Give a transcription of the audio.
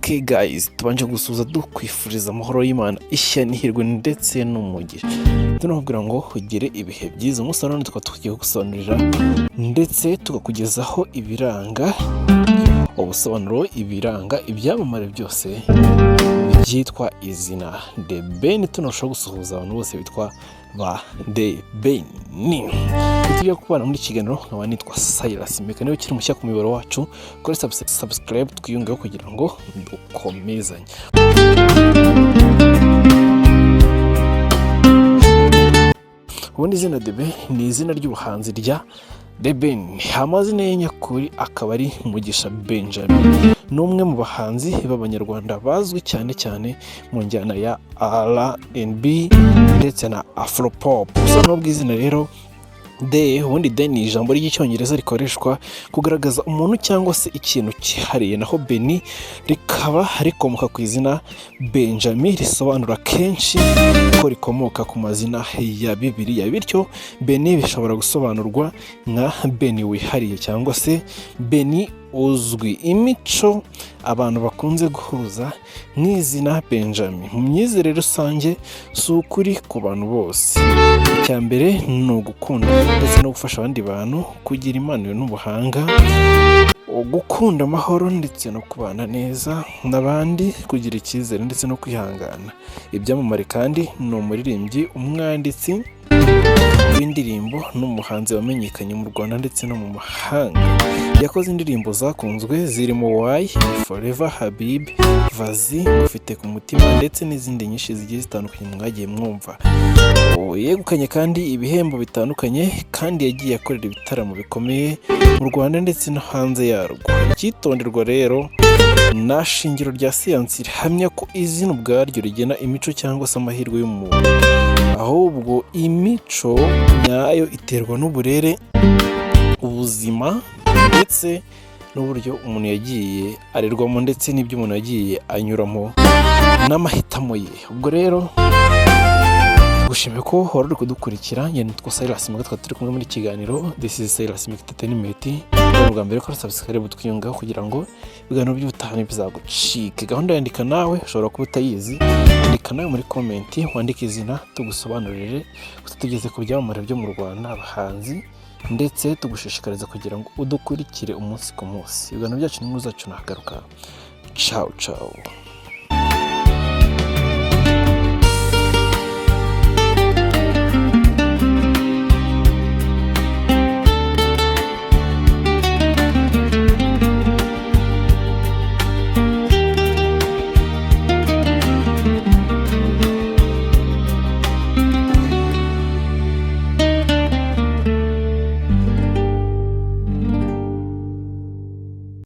Okay guys, tubanje gusuhuza dukwifuriza amahoro y'Imana, ishya n'ihirwe ndetse n'umugisha. Tunakubwira ngo ugire ibihe byiza. Umunsi wa none tukaba tugiye kugusobanurira ndetse tukakugezaho ibiranga ubusobanuro, ibiranga ibyamamare byose byitwa izina The Ben. Tunarushaho gusuhuza abantu bose bitwa ba The Ben. Tujya kubana muri kiganiro, nkaba nitwa Silas Meka. Niba ukiri mushya ku muyoboro wacu, kuri subscribe twiyungeho kugira ngo dukomezanye. Ubundi izina The Ben ni izina ry'ubuhanzi rya The Ben. Amazina ye nyakuri akaba ari Mugisha Benjamin. Ni umwe mu bahanzi b'Abanyarwanda bazwi cyane cyane mu njyana ya R&B ndetse na Afropop. Ubusobanuro bw'izina rero The, ubundi The ni ijambo ry'Icyongereza rikoreshwa kugaragaza umuntu cyangwa se ikintu cyihariye, naho Beni rikaba rikomoka ku izina Benjamin, risobanura kenshi ko rikomoka ku mazina ya Bibiliya. Bityo Beni bishobora gusobanurwa nka Beni wihariye cyangwa se Beni uzwi. Imico abantu bakunze guhuza nk'izina Benjamin mu myizerere rusange si ukuri ku bantu bose. Icya mbere ni ugukunda ndetse no gufasha abandi bantu, kugira impano n'ubuhanga, gukunda amahoro ndetse no kubana neza n'abandi, kugira icyizere ndetse no kwihangana. Ibyamamare kandi ni umuririmbyi, umwanditsi w'indirimbo n'umuhanzi wamenyekanye mu Rwanda ndetse no mu mahanga. Yakoze indirimbo zakunzwe zirimo Why, Forever, Habibi, Vazi, Ngufite ku mutima ndetse n'izindi nyinshi zigiye zitandukanye mwagiye mwumva. Yegukanye kandi ibihembo bitandukanye, kandi yagiye akorera ibitaramo bikomeye mu Rwanda ndetse no hanze yarwo. Icyitonderwa rero, nta shingiro rya siyansi rihamya ko izina ubwaryo rigena imico cyangwa se amahirwe y'umuntu. Ahubwo imico nyayo iterwa n'uburere, ubuzima ndetse n'uburyo umuntu yagiye arerwamo ndetse n'ibyo umuntu yagiye anyuramo n'amahitamo ye. Ubwo rero tugushimiye ko wari uri kudukurikira. Njye nitwa Silas Mika, tukaba turi kumwe muri kiganiro This is Silas Mika Entertainment. Ni ubwa mbere ko subscribe twiyungaho kugira ngo ibiganiro by'ubutaha ntibizagucike. Gahunda yandika nawe, ushobora kuba utayizi, andika nawe muri comment, wandike izina tugusobanurire. Gusa tugeze ku byamamare byo mu Rwanda, abahanzi, ndetse tugushishikariza kugira ngo udukurikire umunsi ku munsi. Ibiganiro byacu n'inkuru zacu nahagaruka. Ciao ciao.